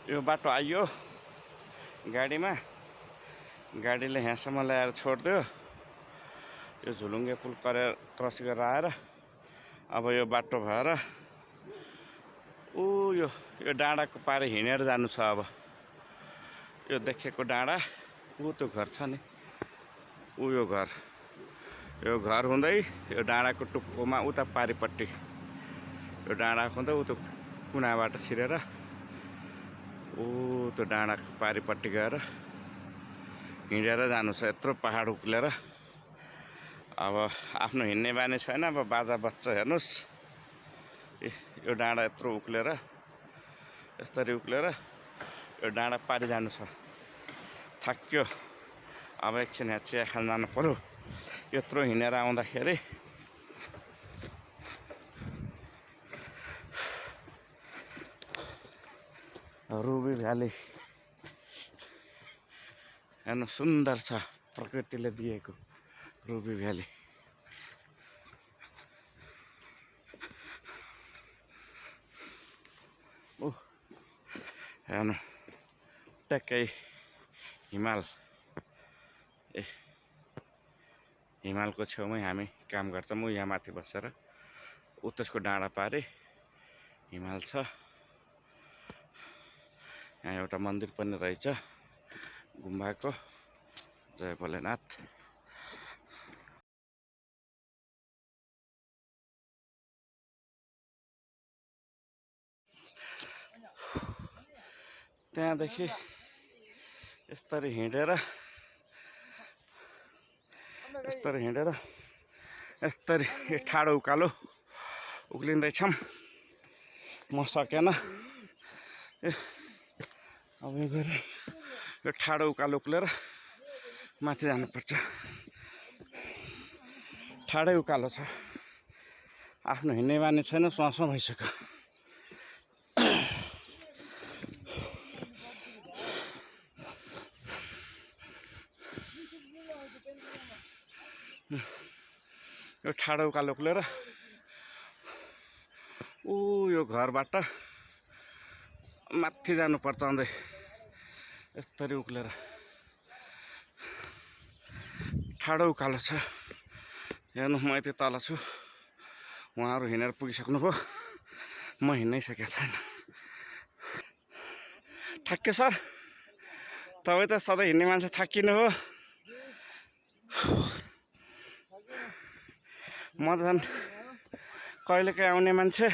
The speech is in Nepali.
यो बाटो आइयो गाडीमा, गाडीले यहाँसम्म ल्याएर छोडिदियो। यो झुलुङ्गे पुल क्रस गरेर आएर अब यो बाटो भएर यो डाँडाको पारि हिँडेर जानु छ। अब यो देखेको डाँडा त्यो घर छ नि, यो घर हुँदै यो डाँडाको टुप्पोमा उता पारिपट्टि यो डाँडा हुँदै त्यो कुनाबाट छिरेर त्यो डाँडाको पारिपट्टि गएर हिँडेर जानु छ। यत्रो पहाड उक्लेर अब आफ्नो हिँड्ने बानी छैन। अब बाजा बच्च हेर्नुहोस्, यो डाँडा यत्रो उक्लेर यसरी उक्लेर यो डाँडा पारि जानु छ। थाक्यो, अब एकछिन यहाँ चिया खान जानु पर्यो। यत्रो हिँडेर आउँदाखेरि रुबी भ्याली हेर्नु सुन्दर छ, प्रकृतिले दिएको रुबी भ्याली। हेर्नु ट्याक्कै हिमालको छेउमै हामी काम गर्छौँ। यहाँ माथि बसेर त्यसको डाँडा पारि हिमाल छ। यहाँ एउटा मन्दिर पनि रहेछ गुम्बाको, जय भोलेनाथ। त्यहाँदेखि यसरी हिँडेर यो ठाडो उकालो उक्लिँदैछौँ। म सकेन, अब यो गएर यो ठाडो उकालो उक्लेर माथि जानुपर्छ। ठाडै उकालो छ, आफ्नो हिँड्ने बानी छैन, स्वासो भइसक्यो। यो ठाडो उकालो उक्लेर यो घरबाट माथि जानुपर्छ। आउँदै यसरी उक्लेर ठाडो उकालो छ। हेर्नु, म यति तल छु, उहाँहरू हिँडेर पुगिसक्नुभयो, म हिँड्नै सकेको छैन। थाक्यो सर, तपाईँ त सधैँ हिँड्ने मान्छे, थाकिनु हो। म त झन् कहिलेकाहीँ आउने मान्छे।